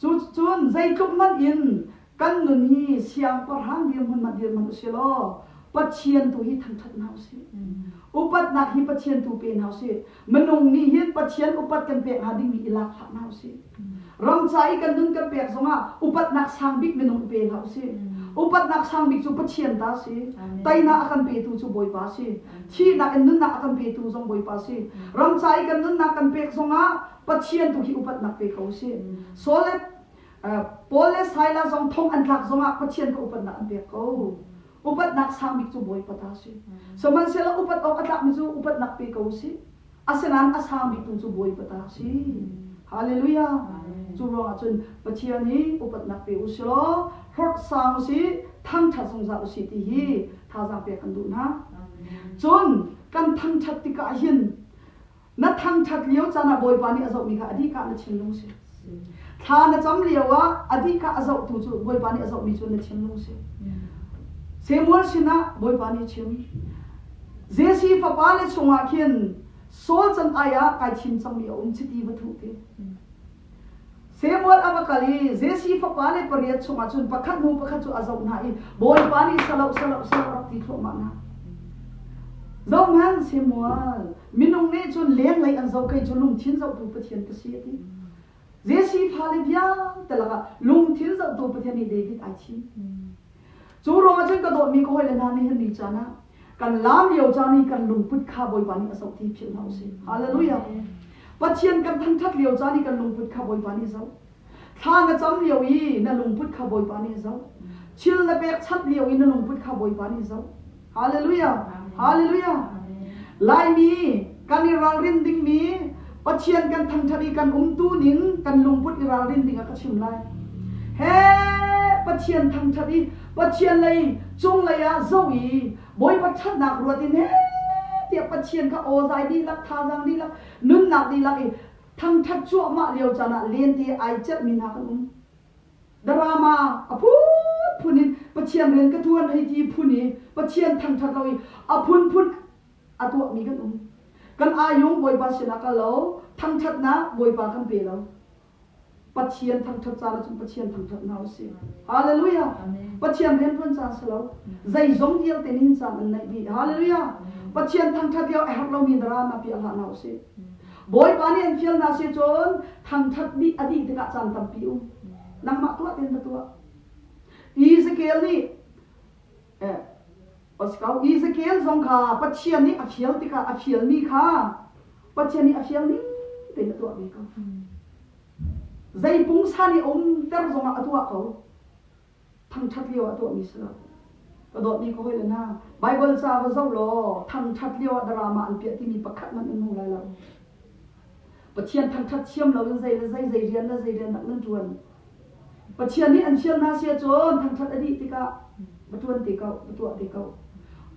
Cu cun zeitluk hmanh in kan nun hi siangpahrang dirhmun hmanh dirhmun usih law Pathian tu hi thangṭhat hna usih. Upatnak hi Pathian tu pe hna usih. Minung nih hin Pathian upat kan pek hnga dingmi i lak hlah hna usih. Ram ca i kan nun kan pek zongah upatnak sang bik minung i pe hlah usih. Upatnak sang bik cu Pathian ta si. Teinak a kan petu cu Bawipa si. Thihnak in nunnak a kan petu zong Bawipa si. Ram ca i kan nunnak kan pek zongah Pathian tu hi upatnak pe ko usih. Saul le Paul le Silas zong thong an tlak zongah Pathian ka upatnak an pek ko. Upatnak sang bik cu Bawipa ta si. Sihmanhsehlaw upat awk a tlakmi cu upatnak pe ko usih. Asinain a sang biktu cu Bawipa ta si. Hallelujah. Cu ruangah cun Pathian hi upatnak pe usih law hlorh sang usih, thangṭhat zungzal usih ti hi thazaang pek kan duh hna. Cun kan thangṭhat tikah hin Na thangṭhat lio caan ah Bawipa nih a zohmi kha a dih ka na thinlung si. Thla na cam lio ah a dih ka a zohtu cu Bawipa nih a zohmi cu na thinlung si. Samuel sinah Bawipa nih chim. Jesse fapa le chungah khin Saul can ai ah kai thim cangmi a um chiti va thuh ti. Samuel a va kal i Jesse fapale pariat chungah cun pakhat hnu pakhat cu a zoh hna i Bawipa nih saloh saloh saloh rak ti thluahmah hna. Zohhmanh Samuel, minung nih cun lenglei an zoh kei cu lungthin zohtu Pathian ka si a ti. Jesse fale vialte lakah lungthin zohtu Pathian nih David ai thim. Cu ruangah cun ka dawtmi ka hawile hna nih hin ni caan ah kan laam lio caan i kan lungput kha Bawipa nih a zoh ti philh hlah usih. Hallelujah. Pathian kan thangṭhat lio caan i kan lungput kha Bawipa nih zoh. Thla na cam lio i na lungput kha Bawipa nih zoh. Thil na pekchanh lio i na lungput kha Bawipa nih zoh. Hallelujah. Hallelujah. Laimi kan i ralrin dingmi Pathian kan thangṭhat i kan umtu ning kan lungput i ralrin ding ah ka chim lai. He Pathian thangṭhat i Pathian lei cunglei ah zoh i Bawipa ṭhatnak ruat in he tiah Pathian kha awzai dihlak, thazaang dihlak, nunnak dihlak i thangṭhat cuahmah lio caan ah lente ai celhmi hna kan um. Drama a phunphun in Pathian rian ka ṭuan hei ti phun i Pathian thangṭhat lo i a phunphun a tuahmi kan um. Kan ayung Bawipa sinah kal lo, thangṭhatnak Bawipa kan pe lo. Pathian thangṭhat caan ahcun Pathian thangṭhat hna usih. Hallelujah. Pathian rianṭuan caan si lo. Zeizong vialte nih hin caan an neih dih. Hallelujah. Pathian thangṭhat lio a herh lomi drama piah hlah hna usih. Bawipa nih an fial hna si cun thangṭhat dih a dih tikah caan tampi um. Nangmah tuah tein va tuah. Ezekiel nih eh, Ezekiel zong kha Pathian nih a fial tikah a fialmi kha Pathian nih a fial ning tein a tuah ve ko. Zei pungsan i umter zongah a tuah ko. Thangṭhat lio ah tuahmi si lo. Ka dawtmi ka hawile hna, Baibal ca va zoh law thangṭhat lio ah drama an piah timi pakhat hmanh an hmu lai lo. Pathian thangṭhat thiam loin zei le zei zei rian le zei rian dah nan ṭuan. Pathian nih an fial hna si ahcun thangṭhat a dih tikah va ṭuan te ko, va tuah te ko.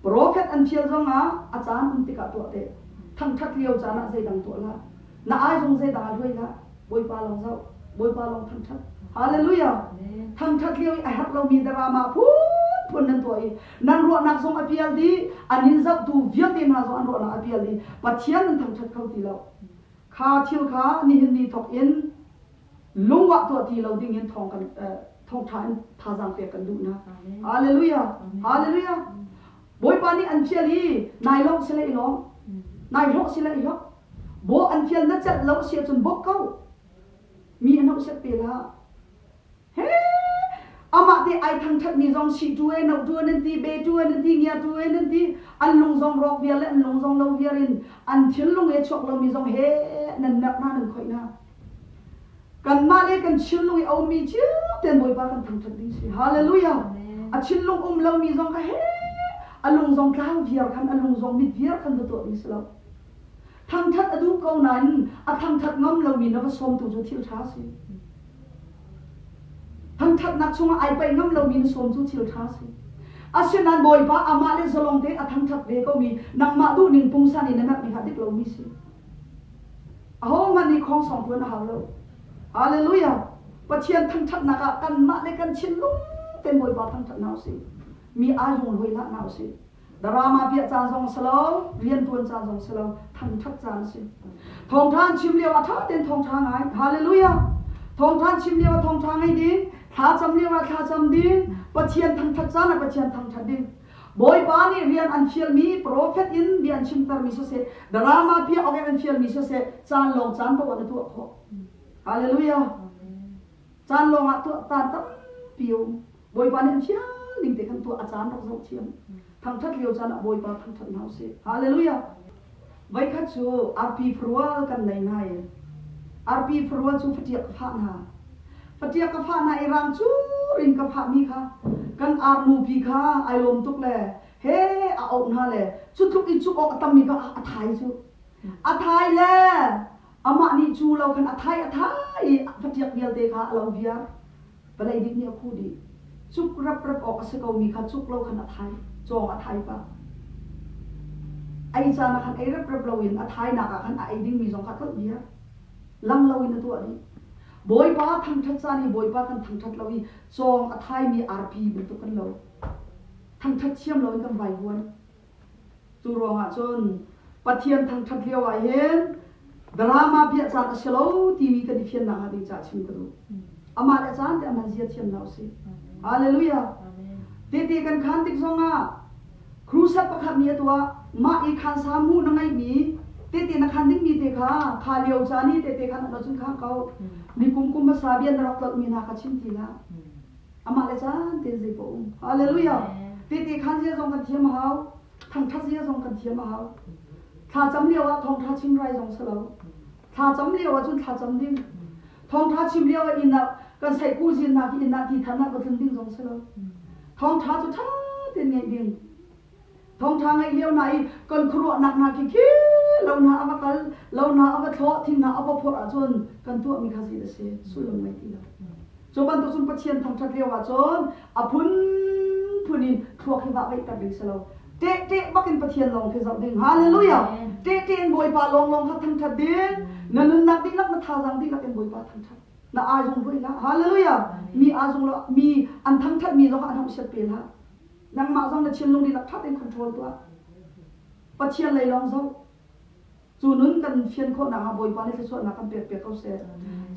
Profet an fial zongah a caan um tikah tuah te. Thangṭhat lio caan ah zeidang tuah hlah. Na ai zong zeidang ah hluai hlah. Bawipa lawng zoh. Bawipa lawng thangṭhat. Hallelujah. Thangṭhat lio i a herh lomi drama phunphun nan tuah i nan ruahnak zong a pial dih, an in zohtu vialte hna zong an ruahnak a pial dih. Pathian nan thangṭhat kho ti lo. Kha thil kha nihin ni thawk in lungwah tuah ti lo ding in thawng kan thawngṭha in thazaang pek kan duh hna. Hallelujah. Hallelujah. Bawipa nih an fial i nai lawmh sile i lawm. Nai hlawh sile i hlawh. Bawh an fial na celh lo si ahcun bawk ko. Mi an hoh set pe hlah. He amah te ai thangṭhatmi zong si tu e no tu nan ti be tu nan ti ngia tu e nan ti an lung zong rawk vial le an lung zong lo viar in an thinlung e chuak lomi zong he nan merh hna nan khoih hna. Kanmah le kan thinlung i a ummi cio tein Bawipa kan thangṭhat ding si. Hallelujah. A thinlung um lomi zong kha he a lung zong tlang viar khan a lung zong mit viar khan va tuah ding si lo. Thangṭhat a duh ko nain a thangṭhat ngam lomi na va sawmtu cu thil ṭha si. Thangṭhatnak chungah ai paih ngam lomi na sawm cu thil ṭha si. Asinain Bawipa amah le zalong tein a thangṭhat ve komi nangmah duhning pungsan in na merhmi kha a dik lomi si. Ahohmanh nih khawngsawng ṭuan a hau lo. Hallelujah! Pathian thangṭhatnak ah kanmah le kan thinlung tein Bawipa thangṭhat hna usih. Mi ai lunglawi hlah hna usih. Drama piah caan zong si lo, rianṭuan caan zong si lo, thangṭhat caan a si. Thawngṭha an chim lio ah ṭha tein thawngṭha ngai. Hallelujah! Thawngṭha an chim lio ah thawngṭha ngei ding, thlacam lio ah thlacam ding, Pathian thangṭhat caan ah Pathian thangṭhat ding. Bawipa nih rian an fialmi profet in bia an chimtermi siseh, drama piah awk in an fialmi siseh, caan lawng caan paoh ah na tuah khawh. Hallelujah! Caan lawng ah tuah caan tampi a um. Bawipa nih an fial ning te khan tuah a caan rak zoh thiam. Thangṭhat lio caan ah Bawipa thangṭhat hna usih. Hallelujah! Voikhat cu arpi farual kan nei hna i arpi farual cu fatiak ka fah hna. Fatiak ka fah hna i rang cur in ka fahmi kha kan arnupi kha ai lawm tuk le he a auh hna le cu tluk i cuk awk a tammi kha a thai cu. A thai le amah nih cu lo khan a thai a thai i fatiak vialte kha a lo viar. Vawlei dik nih a khuh dih. Cuk reprep awk a si komi kha cuk lo khan a thai, cawng a thai pah. Ei caan ah khan ei reprep loin a thainak ah khan a ei dingmi zong kha tlolh viar. Lang loin a tuah dih. Bawipa thangṭhat caan i Bawipa kan thangṭhat lo i cawng a thaimi arpi bantuk kan lo. Thangṭhat thiam loin kan vaivuan. Cu ruangah cun Pathian thangṭhat lio ah hin drama piah caan a si lo timi kan i fiannak hnga ding caah chim ka duh. Amah le caan te a hman zia thiam hna usih. Hallelujah. Tete kan khaan tik zongah crusade pakhat nih a tuah mah i khansa mu na ngeihmi tete na khaan dingmi te kha kha lio caan i tete khan an cun khang ko. Ni kum kum hmasa bia na rak tlolhmi hna kha chim ti hlah. Amah le caan tein zei paoh um. Hallelujah. Tete khan zia zong kan thiam a hau. Thangṭhat zia zong kan thiam a hau. Thlacam lio ah thawngṭha chim rai zong si lo. Thlacam lio ah cun thlacam ding. Thawngṭha chim lio ah inn ah kan saihku zin hna khi inn ah ti than ah va tlun ding zong si lo. Thawngṭha cu ṭha tein ngeih ding. Thawngṭha ngeih lio hna i kan khuaruahnak hna khi khi lo hna a va kal, lo hna a va thlawh, thing hna a va phorh ahcun kan tuahmi kha zei a si, sullam ngei ti lo. Cu bantuk cun Pathian thangṭhat lio ahcun a phunphun in thluak hi vah veihter ding si lo. Ṭeh bak in Pathian lawng khi zoh ding. Hallelujah! Ṭeh in Bawipa lawnglawng kha thangṭhat ding. Na nunnak dihlak, na thazaang dihlak in Bawipa thangṭhat. Na aa zung rih hlah. Hallelujah! Mi aa zung lo, mi an thangṭhat mi zong kha an hong siat pe hlah. Nangmah zong na thinlung dihlak ṭha tein control tuah. Pathian lei lawng zoh. Cu nun kan fian khawh nakhnga Bawipa nih thluachuahnak kan pek piak ko seh.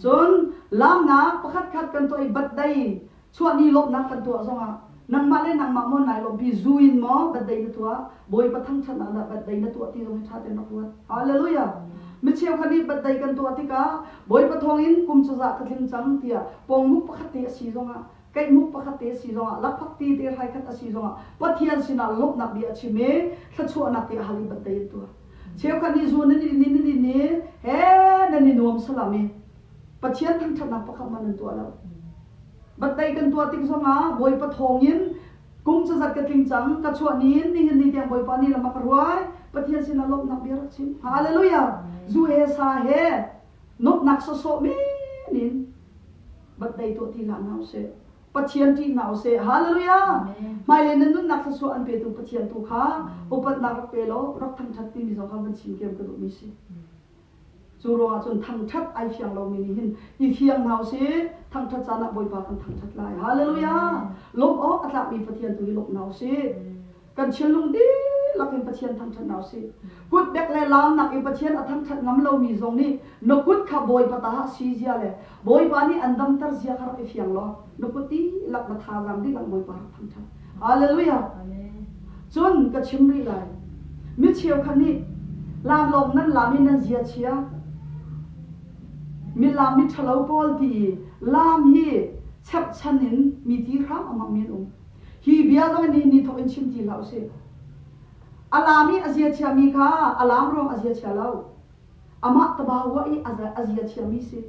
Cun laamnak pakhat khat kan tuah i birthday chuahni lawmhnak kan tuah zongah nangmah le nangmah maw nai lawmhpi zu in maw birthday na tuah Bawipa thangṭhatnak dah birthday na tuah ti zong hi ṭha tein rak ruat. Hallelujah. Mi cheukhat nih birthday kan tuah tikah Bawipa thawngin kum cazah ka tling cang tiah pawngmuk pakhat te a si zongah Keihmuk pakhat te a si zongah lakphakti te hrai khat a si zongah Pathian sinah lawmhnak bia a chim i thluachuahnak te a hal i birthday an tuah. Cheukhat nih zu nan i ni nan i ni he nan i nuam salam i Pathian thangṭhatnak pakhat hmanh nan tuah lo. Birthday kan tuah tik zongah Bawipa thawngin kum cazat ka tling cang ka chuah ni in nihin ni tiang Bawipa nih lam a ka hruai Pathian sinah lawmhnak bia rak chim. Hallelujah! Zu he sa he nuamhnak sawsawh men in birthday tuah ti hlah hna usih. Pathian ṭih hna usih. Hallelujah! Hmailei na nunnak thluachuah an petu Pathian tu kha upatnak rak pe law rak thangṭhat timi zong kha van chim kiam ka duhmi si. Cu ruangah cun thangṭhat ai fiang lomi nih hin i fiang hna usih. Thangṭhat caan ah Bawipa kan thangṭhat lai. Hallelujah! Lawmh awk a tlakmi Pathian tu hi lawmh hna usih. Kan thinlung dihlak in Pathian thangṭhat hna usih. Kut bek le laamnak i Pathian a thangṭhat ngam lomi zong nih na kut kha Bawipa ta si zia le Bawipa nih an damter zia kha rak i fiang law na kut dihlak na thazaang dihlak Bawipa rak thangṭhat. Hallelujah. Cun ka chim rih lai. Mi cheukhat nih laam lawng nan laam i nan zia chia. Mi laam mi ṭhalo pawl ti i laam hi cherhchan in mi ti hram a hmangmi an um. Hi bia zong hi ni thawk in chim ti hlah usih. A laam i a zia chiami kha a laam ruang a zia chia lo. Amah tabawa i a zia chiami si.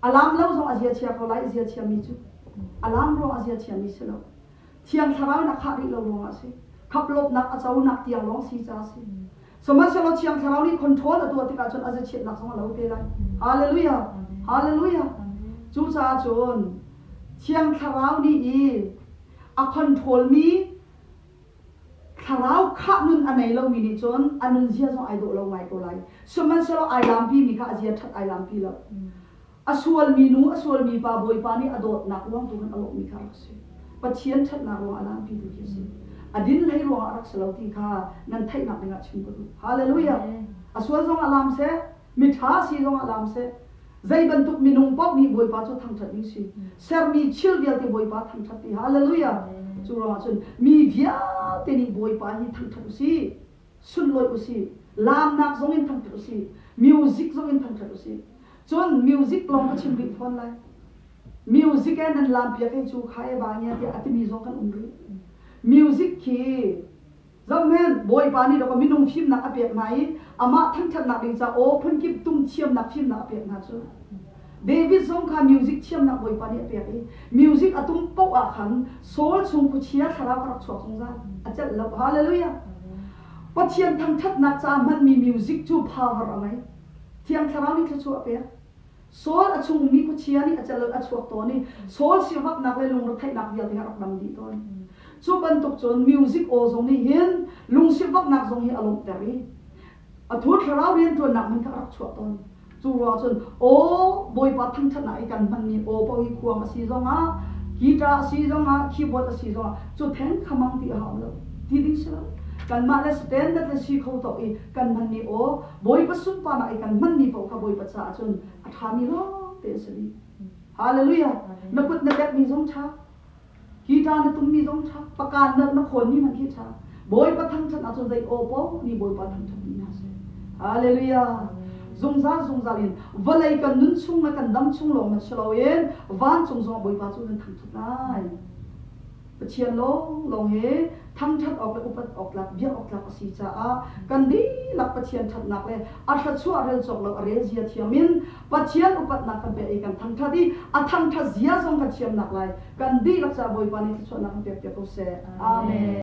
A lam lo zong a zia chia ko lai, a zia chiami cu. A lam ruang a zia chiami si lo. Thiang Thlarau in a khah rih lo ruangah a si. Khaplawpnak a conak tiang lawng si ca a si. Sihmanhsehlaw Thiang Thlarau nih control a tuah tikah cun a ziachiatnak zong a lo te lai. Hallelujah! Hallelujah! Cucaah cun Thiang Thlarau nih i a control mi Thlarau khah nun a nei lomi nih cun a nunzia zong ai dawh lo ngai ko lai. Sihmanhsehlaw ai lampi mi kha a zia ṭhat ai lampi lo. A sualmi nu, a sualmi pa Bawipa nih a dawtnak ruang tu khan a lawmhmi kha a rak si. Pathian ṭhatnak ruang a lampi tu khi a si. A din hlei ruangah a rak si lo ti kha nan theihnak dingah chim ka duh. Hallelujah! A sual zongah lam seh, miṭha si zongah lam seh, zei bantuk minung paoh nih Bawipa cu thangṭhat ding si. Sermi thil vialte Bawipa thangṭhat ti. Hallelujah! Cu ruangah cun mi vialte nih Bawipa hi thangṭhat u sih, sunlawih u sih, laamnak zong in thangṭhat u sih, music zong in thangṭhat u sih. Cun music lawng ka chim rih fawn lai. Music e nan laampiak hei cu kha e ba ngia tiah a timi zong kan um rih. Music khi Zohhmanh, Bawipa nih dawk minung fimnak a pek hna i amah thangṭhatnak ding ca aw phunkip tum thiamnak fimnak a pek hna cu. David zong kha music thiamnak Bawipa nih a pek i music a tum paoh ah khan Saul chung khuachia thlarau kha rak chuak zungzal. A celh lo. Hallelujah. Pathian thangṭhatnak ca hmanmi music cu power a ngei. Thiang Thlarau nih thluachuah a pek. Saul a chung ummi khuachia nih a cal a chuak tawn i Saul sivaknak le lungretheihnak vialte kha a rak dam dih tawn. Cu bantuk cun music aw zong nih hin lungsivaknak zong hi a lawmhter i a thur thlarau rianṭuannak hmanh kha a rak chuah tawn. Cu ruangah cun aw Bawipa thangṭhatnak i kan hmanmi aw paoh hi khuang a si zongah guitar a si zongah keyboard a si zongah cu theng khamang ti a hau lo ti ding si lo. Kanmah le standard le si kho tawk i kan hmanmi aw Bawipa sunparnak i kan hmanmi paoh kha Bawipa caah cun a ṭhami lawng te a si dih. Hallelujah! Na kut na bekmi zong ṭha. Guitar na tummi zong ṭha. Pakan na, na khawnmi hmanh khi ṭha. Bawipa thangṭhat ahcun zei aw paoh nih Bawipa thangṭhat dih hna seh. Hallelujah! Zungzal zungzal in vawlei kan nun chung le kan dam chung lawng hmanh si loin vancung zongah Bawipa cu nan thangṭhat lai. Pathian lawnglawng hi thangṭhat awk le upat awk tlak, biak awk tlak a si caah kan dihlak Pathian ṭhatnak le a thluachuah rel cawk lo a rel zia thiam in Pathian upatnak kan pek i kan thangṭhat i a thangṭhat zia zong kan thiamnak lai kan dihlak caah Bawipa nih thluachuahnak kan pek piak ko seh. Amen.